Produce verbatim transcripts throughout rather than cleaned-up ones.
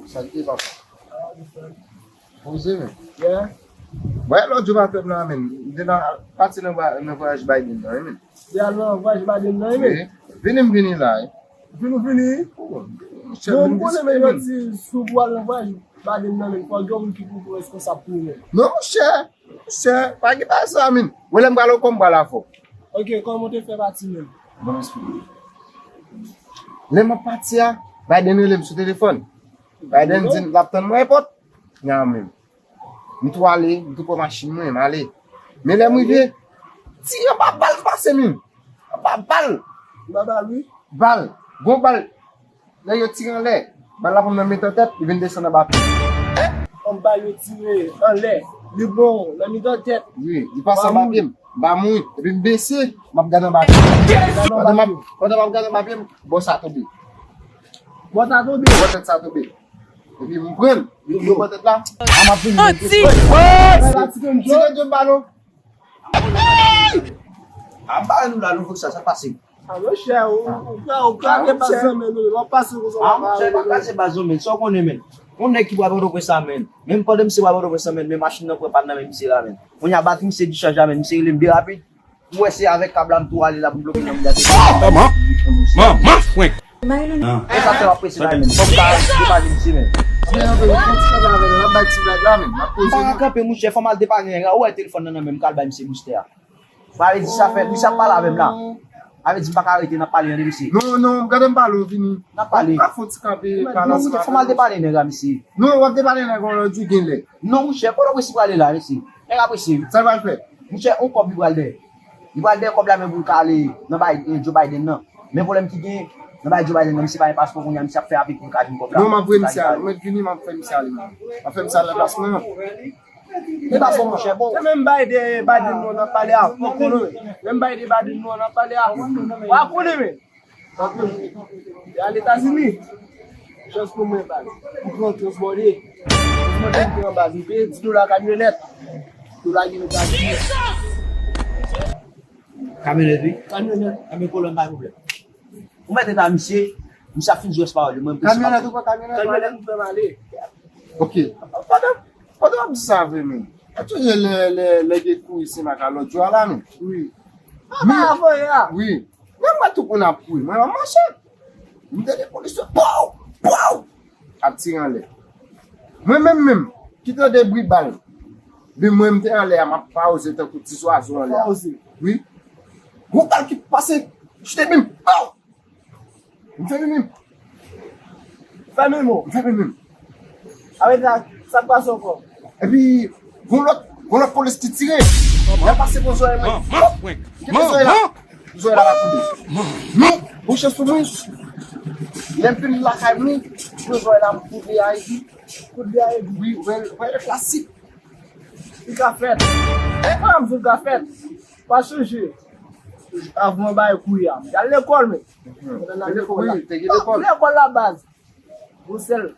Sa k ye, papa? Poze, men. Yeah. Wè, lòt jou pa fèt la, men. M te nan pati nan vwa-, nan vwayaj Biden nan, wi, men. Te al nan vwayaj Biden nan, wi, men. Wi. Vini, m vini la, wi. Vini, vini. Oh, monchè, bon, m konnen, men, yo di, si w pral nan vwayaj Biden nan, men, fò gen yon moun ki pou responsab pou ou, men. Non, monchè. Monchè, pa gen bagay sa, men. Wè, lè m pral okò, m pral avè w. Ok, kòman w te fè pati, men? Bon, m esplike. Lè m ap pati a, Biden rele m sou telefòn. Biden di l ap tann mwen nan èpòt. Nyan menm. M tou ale, m tou pran machin mwen, m ale. Men lè m rive, ti anba bal pase m. Anba bal. Anba bal, wi. Bal. Gon bal. Lè yo tire anlè, bal la pran nan mitan tèt, li vin desann anba pye. Anba yo tire anlè, li bon nan mitan tèt. Wi, li pase anba pye m. M pa mouri. Epi m bese, m ap gade anba pye m. Pandan m ap, pandan m ap gade anba pye m, bò sa tonbe. Bò sa tonbe. Bò tèt sa tonbe. Epi m pran l, li tonbe bò tèt la. A m ap vin. Manti. Ti grann jòb ba nou. A ba nou la, nou fòk sa, sa pase. A monchè, ou, ou, ou, ou kraze baz nan men nou, w ap pase konsa. A monchè, pa kraze baz nan men, sa w konnen, men. Yon nèg ki pral Pòtoprens la, men. Menm pandan misye pral Pòtoprens la, men, men machin nan pran pa nan men misye la, men. Kounye a batri misye dichaj la, men, misye rele m byen rapid. M wè se avèk kab la m tou ale la pou m bloke nan mitan. Manman! Manman fwenk! E sa fè w ap prese la, men. Fòk w ka depann misye, men. Men, anpil, fò w ti kanpe avè l, n ap bay ti blag la, men. M ap poze nou. M pa ka kanpe, monchè, fò m al depann nèg la. Ou wè telefòn nan nan men m, m ka al bay misye boustè a. Sa vle di sa fè, misye ap pale avè m la. Sa vle di m pa ka rete, n ap pale an de mesye. Non, non, gade m pale w vini. N ap pale. Ou ka fè yon ti kanpe, pale ansanm avè m. Fò m al depann nèg la, mesye. Non, w ap depann nèg la yon lòt jou, gen lè. Non, monchè, kote w presi prale la, mesye? Nèg la presi. Sa l pral fè? Monchè, yon kòb li pral dèyè. Li pral dèyè kòb la, men pou l ka ale nan bay, eh, Joe Biden nan. Men pwoblèm ki gen, nan bay Joe Biden nan, misye pa gen paspò kounye a, misye ap fè apèl pou l ka jwenn kòb la. Non, m ap voye misye ale. Mwen vini, m ap fè misye ale, man. M ap fè misye ale nan plas mwen an. E pa bon, monchè, bon. Se menm bay de Biden nou an n ap pale a, w konnen. Menm bay de Biden nou an n ap pale a. W konnen, men. Anpil. E al Etazini. Chans pou mwen, baz. Pou pran transbòde. Transbòde m pran, baz. M peye dis dola kamyonèt. Dola gen Etazini. Kamyonèt, wi. Kamyonèt. Kamyonèt kolòn pa pwoblèm. Ou mèt eta misye, misye ap fin jwe pawòl yo, mwen m prese. Kamyonèt ou pran, kamyonèt? Kamyonèt m pran ale. Ok. Pandan, pandan w ap di sa vre, men. Ou sonje lè, lè, lè gen kouri Senmak lòt jou a la, men? Wi. Apa avan yè a? Wi. Mwen, mwen tout moun ap kouri. Mwen, m ap mache. M tande polis yo, pow! Pow! Ap tire anlè. Mwen menm menm, ki tande bri bal. Men mwen, m te anlè a, m ap pawòze tankou ti zwazo anlè a. Pawòze. Wi. Gon bal ki pase, chite bim, pow! M fè bim bim. Fè menm ou. M fè bim bim. Apre sa, sa k pase ankò? Epi, gon lòt, gon lòt polis ki tire. Lè pase pou zòrèy mwen. Ki zòrèy la? Zòrèy la pa koule. Men, bon chans pou mwen, lè m fin lakay mwen, pou zòrèy la m koule a epi. Koule a epi. Wi, wè, wè, klasik. Li ka fèt. Kòman m di l ka fèt? Pa sonje. Avan bay kouri a. M t al lekòl, men. Pandan n al lekòl la. Wi, te gen lekòl. Lekòl la baz. Gon sèl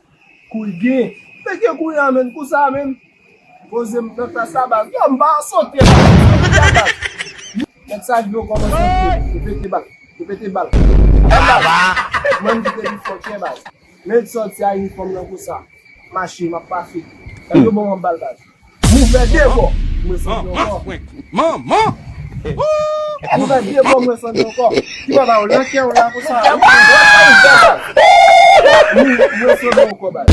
kouri gen. Te gen kouri a, men. Kou sa, men. Poze m nan klas la, baz. Yo, m pa sote, baz. Sote a, baz. Nèg sa vin kòmanse repete bal. Repete bal. Mwen, m kite li fòkè, baz. Men sòti a inifòm nan konsa. Mache, m ap pase. Lè yo ban m bal, baz. M ouvè de bò, m resanble ankò. Manman! M ouvè de bò, m resanble ankò. Ki papa w nan kè w la konsa? M ouvè, baz. M resanble ankò, baz.